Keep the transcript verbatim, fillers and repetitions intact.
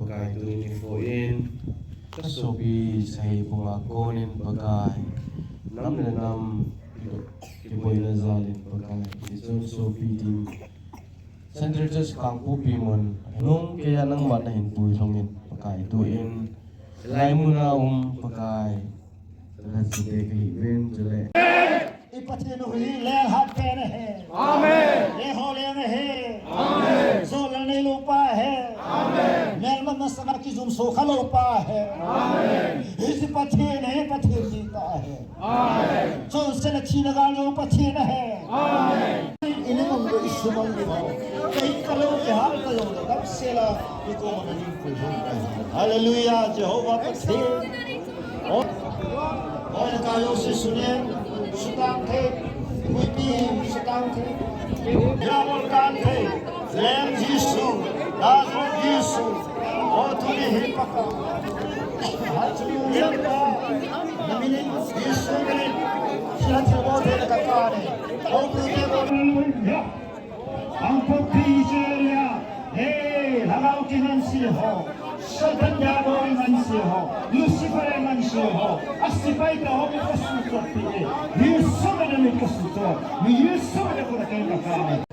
Pakai tuni nikho in, kasopi sahei bunga konin Pakai, nam le nam kiboina jalin Pakai, hichun sopi ding Central Church Kangpokpi mun, nung keiya nangma nahin pui lhongin Pakai tuin, hilai muna um Pakai, kahin site kahiuvin chule. I Pathen u hi lenghat pen ahi. Amen. Lengho leng ahi. Amen. Jolna neilou pa ahi. Amen. Melma masanga kijumso khalou pa ahi. Amen. Hiche Pathen hi Pathen jita ahi. Amen. Chonsetna thina galneo Pathen ahi. Amen. Ina manglo, isumang lou. Kahin kalou, kahal kalou, damsela, ikoma nahin pui lhon ahi. Hallelujah, Jehovah Pathen. Oh, oh, na kayo si sunen, sutang the, puipi, sutang the. Yamol kan the, Leng Jesu, Nazareth Jesu, oh, tuni hi Pakai. Hallelujah. Naminin Jesu minin, siya siya mo the na kakane. Oh, pute mo. Hallelujah. Ang pagpili siya, hey, lagaw kinansi ho, Satan diabol kinansi ho, Lucifer kinansi ho, asipai ka ho, mi kasusuot pi, Yesu ka na mi kasusuot, Yesu ka na kuna kaya ka.